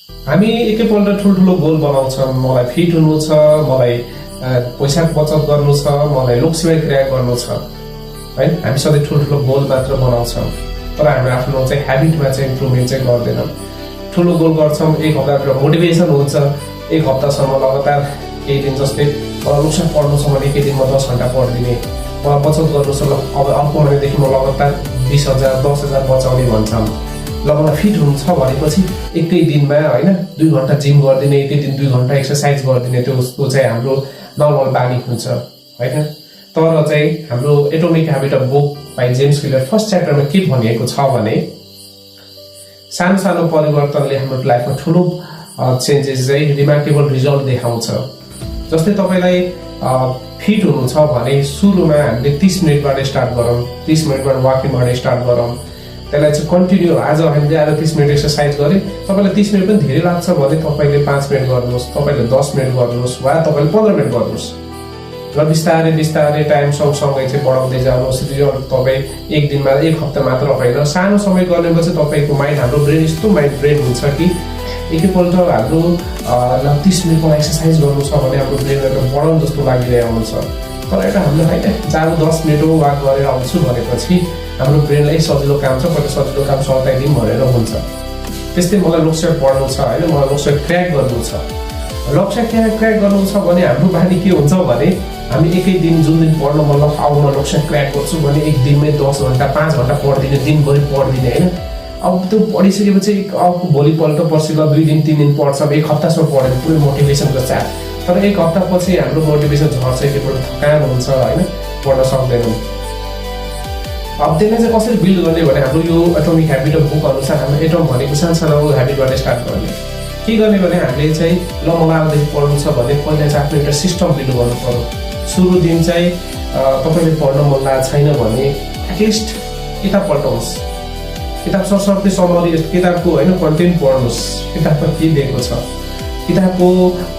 हामी एकैपल्ट ठुल्ठुलो गोल बनाउँछौँ, मलाई फिट हुनु छ, मलाई पैसा बचत गर्नु छ, मलाई लोकसेवा क्रिया गर्नु छ, है। हामी सधैँ ठुल्ठुलो गोल मात्र बनाउँछौँ, तर हामी आफ्नो चाहिँ ह्याबिटमा चाहिँ इम्प्रुभमेन्ट चाहिँ गर्दैनौँ। ठुलो गोल गर्छौँ, एक हप्ताभित्र मोटिभेसन हुन्छ, एक हप्तासम्म लगातार केही दिन, जस्तै लोकसेवा पढ्नु छ भने एकै दिनमा 10 घन्टा पढिदिने, मलाई बचत गर्नु छ, अब अर्को महिनादेखि म लगातार 20,000 10,000 बचाउने भन्छौँ। ल मलाई फिट हुनु छ भनेपछि एकै दिनमा होइन 2 घन्टा जिम गरिदिने, एकै दिन 2 घन्टा एक्सर्साइज गरिदिने, त्यो चाहिँ हाम्रो नर्मल बानी हुन्छ होइन। तर चाहिँ हाम्रो atomic habit of book by James Clear first च्याप्टरमा के भनिएको छ भने सानो सानो परिवर्तनले हाम्रो लाइफमा ठुलो चेन्जेस चाहिँ रिमार्केबल रिजल्ट देखाउँछ। जस्तै तपाईँलाई फिट हुनु छ भने सुरुमा हामीले 30 मिनटबाट स्टार्ट गरौँ, 30 मिनटबाट वाकिङबाट स्टार्ट गरौँ, त्यसलाई चाहिँ कन्टिन्यू आज हामीले आएर 30 मिनट एक्सर्साइज गरे, तपाईँलाई 30 मिनट पनि धेरै लाग्छ भने तपाईँले 5 मिनट गर्नुहोस्, तपाईँले 10 मिनट गर्नुहोस्, वा तपाईँले 15 मिनट गर्नुहोस् र बिस्तारै बिस्तारै टाइम सँगसँगै चाहिँ बढाउँदै जानुहोस्। रिजल्ट तपाईँ एक दिनमा, एक हप्ता मात्र होइन, सानो समय गर्नेपछि तपाईँको माइन्ड, हाम्रो ब्रेन यस्तो ब्रेन हुन्छ कि एकैपल्ट हाम्रो 30 मिनटको एक्सर्साइज गर्नु छ भने हाम्रो ब्रेन एउटा बढाउनु जस्तो लागिरहेको हुन्छ। तर एउटा हाम्रो होइन जानु 10 मिनट वाक गरेर आउँछु भनेपछि हाम्रो ब्रेनलाई सजिलो काम छ, कति सजिलो काम सल्टाइदिउँ भनेर हुन्छ। त्यस्तै मलाई लोकसेवा पढ्नु छ होइन, मलाई लोकसेवा क्र्याक गर्नु छ, लोकसेवा क्र्याक गर्नु छ भने हाम्रो बानी के हुन्छ भने हामी एकै दिन जुन दिन पढ्न मन लाग्छ, अब म लोकसेवा क्र्याक गर्छु भने एक दिनमै 10 घन्टा 5 घन्टा पढिदिने, दिनभरि पढिदिने होइन। अब त्यो पढिसकेपछि अब भोलिपल्ट पर्सि 2 दिन 3 दिन पढ्छ, एक हप्तासम्म पढेर पुरै मोटिभेसनको चार्ज, तर एक हप्तापछि हाम्रो मोटिभेसन झर्छ, एकपल्ट थकान हुन्छ होइन, पढ्न सक्दैनौँ। अब त्यसलाई चाहिँ कसरी बिल्ड गर्ने भने हाम्रो यो एटोमिक ह्याबिट अफ बुक अनुसार हाम्रो एटम भनेको सानो ह्याबिटबाट स्टार्ट गर्ने। के गर्ने भने हामीले चाहिँ ल मलाई आउँदाखेरि पढ्नु छ भने पहिला चाहिँ आफ्नो एउटा सिस्टम बिल्ड गर्नु पर्यो। सुरु दिन चाहिँ तपाईँले पढ्न मन लागेको छैन भने एटलिस्ट किताब पल्टाउनुहोस्, किताब सरसर्ती समरी किताबको होइन कन्टेन्ट पढ्नुहोस्, किताबमा के दिएको छ, किताबको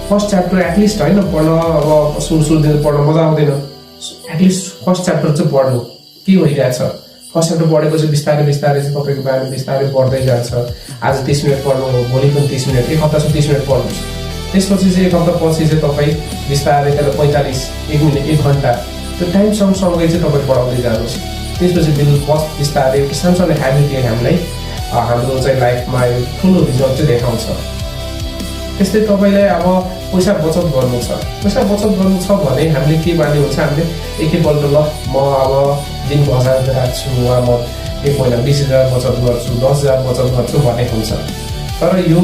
फर्स्ट च्याप्टर एटलिस्ट होइन पढ्न, अब सुरु दिन पढ्न मजा आउँदैन, एटलिस्ट फर्स्ट च्याप्टर चाहिँ पढ्नु के भइरहेछ। फर्स्ट च्याप्टर पढेपछि बिस्तारै बिस्तारै चाहिँ तपाईँको बानी बिस्तारै बढ्दै जान्छ। आज 30 मिनट पढ्नु हो, भोलि पनि 30 मिनट, एक हप्तासम्म 30 मिनट पढ्नुहोस्। त्यसपछि चाहिँ एक हप्तापछि चाहिँ तपाईँ बिस्तारै त्यसलाई 45 1 मिनट 1 घन्टा त्यो टाइम सँगसँगै चाहिँ तपाईँ बढाउँदै जानुहोस्। त्यसपछि बिस्तारै एउटा सानो ह्याबिटले हामीलाई हाम्रो चाहिँ लाइफमा ठुलो रिजल्ट चाहिँ देखाउँछ। त्यस्तै तपाईँलाई अब पैसा बचत गर्नु छ, पैसा बचत गर्नु छ भने हामीले के बानी हुन्छ, हामीले एकैपल्ट ल म अब दिनको 1000 राख्छु, वा म एक महिना 20,000 बचत गर्छु, 10,000 बचत गर्छु भन्ने हुन्छ। तर यो